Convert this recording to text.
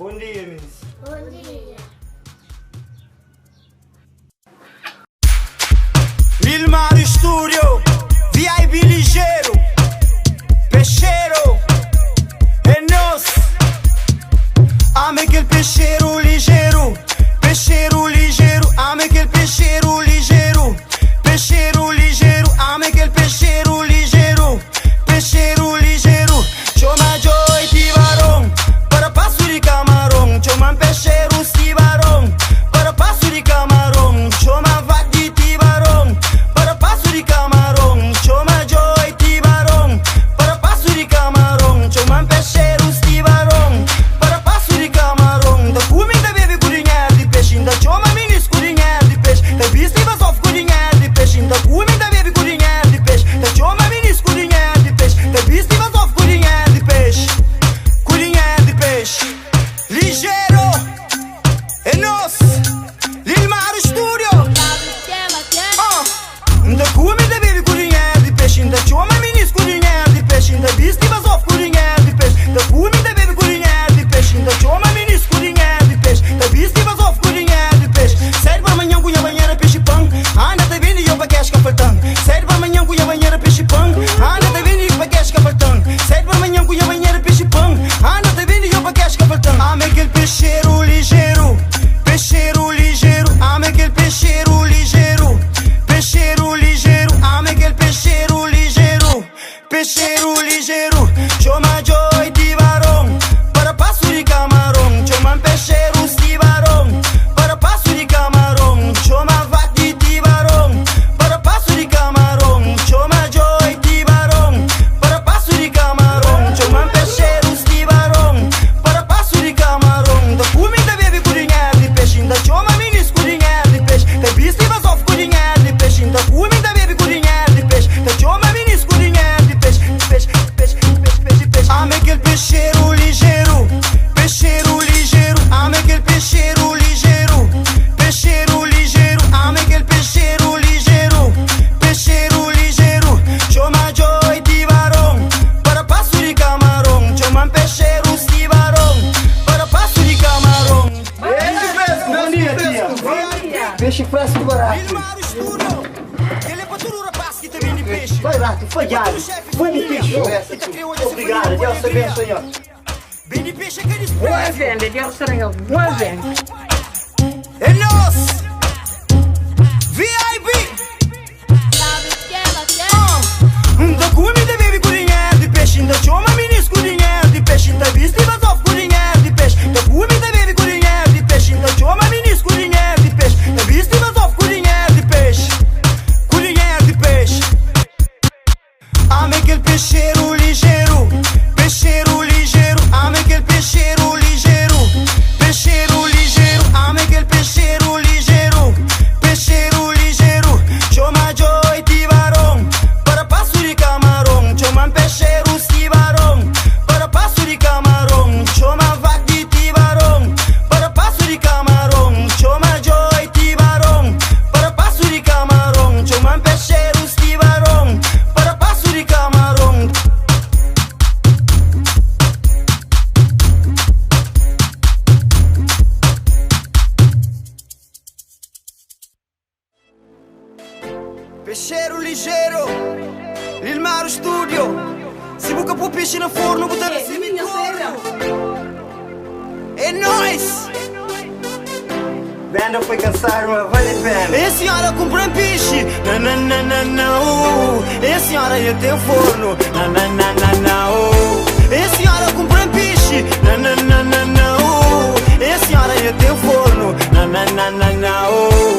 Bom dia, minis. Bom dia. Lil Mário Studio, VIP ligeiro, peixeiro, é nós. Ame aquele peixeiro ligeiro, peixeiro ligeiro, ame aquele peixeiro ligeiro, peixeiro ligeiro, ame aquele peixeiro ligeiro, peixeiro ligeiro. Chama Joy Tibarão, para passo de camarão, chama peixeiro tibarão, para passo de camarão, chama vaca de tibarão, para passo de camarão, chama Joy Tibarão, para passo de camarão, chama peixeiro tibarão, para passo de camarão, da comida bebe cozinhar de peixe, da chama minis cozinhar de peixe, da vista e basof cozinhar de peixe, da comida bebe cozinhar de peixe, da chama minis cozinhar de peixe, da vista e basof cozinhar de peixe, cozinhar de peixe, ligeiro, é nós, Lil Mário Studio. Da comida bebe cozinhar de peixe, da chama minis cozinhar de peixe, da vista e basof cozinhar de peixe, da comida bebe cozinhar de peixe, da chama minis cozinhar de peixe, da vista e basof cozinhar de peixe. Serve amanhã cunha banheira peixe pão, anda tá vendo e eu pra casca faltando. Serve amanhã cunha banheira peixe pão, anda tá vendo e eu pra casca faltando. Serve amanhã cunha banheira peixe pão, anda tá vendo e eu pra casca faltando. Ame aquele peixeiro ligeiro, peixeiro ligeiro, ame aquele peixeiro ligeiro, peixeiro ligeiro, ame aquele peixeiro ligeiro, peixeiro ligeiro. Chama Joy Tibarão, para passo de camarão, chama peixeiro tibarão, para passo de camarão, chama vaca de tibarão, para passo de camarão, chama Joy Tibarão, para passo de camarão, chama peixeiro tibarão, para passo de camarão, da comida bebe cozinhar de peixe, da chama minis cozinhar de peixe, da vista e basof cozinhar de peixe, da comida bebe cozinhar de peixe, da chama minis cozinhar de peixe, peixe, peixe, peixe, peixe, peixe. Ame aquele peixeiro ligeiro, peixeiro ligeiro, ame aquele peixeiro ligeiro, peixeiro ligeiro, ame aquele peixeiro ligeiro, peixeiro ligeiro. Chama Joy Tibarão, para passo de camarão, chama peixeiro tibarão, para passo de camarão. Peixe fresco, bom dia, tia. Peixe fresco barato. Barato, falhado. Bom peixe. Obrigado, Deus te abençoe. Boa venda, Deus tenha boa venda. É nós! VIP! Da comida bebe cozinhar de peixe, da chama minis cozinhar de peixe, da vista e basof cozinhar de peixe, da comida bebe cozinhar de peixe, da chama minis cozinhar de peixe, da vista e basof cozinhar de peixe, cozinhar de peixe. Ame aquele peixeiro ligeiro, peixeiro ligeiro, ame aquele peixeiro ligeiro, peixeiro ligeiro, ame aquele peixeiro ligeiro, peixeiro ligeiro. Chama Joy Tibarão, para passo de camarão, chama peixeiro tibarão, para passo de camarão, chama vaca de tibarão, para passo de camarão, chama Joy Tibarão, para passo de camarão, chama peixeiro tibarão, para passo de camarão. Peixeiro ligeiro, Lil Mário Studio. Se buca pro peixe no forno, botar assim É nóis! Venda foi cansar, mas vale a pena. E senhora compra peixe, na na na na na oh. E senhora eu tenho forno, na na na na na oh. E senhora compra peixe, na na na na na oh. E senhora eu tenho forno, na na na na na oh.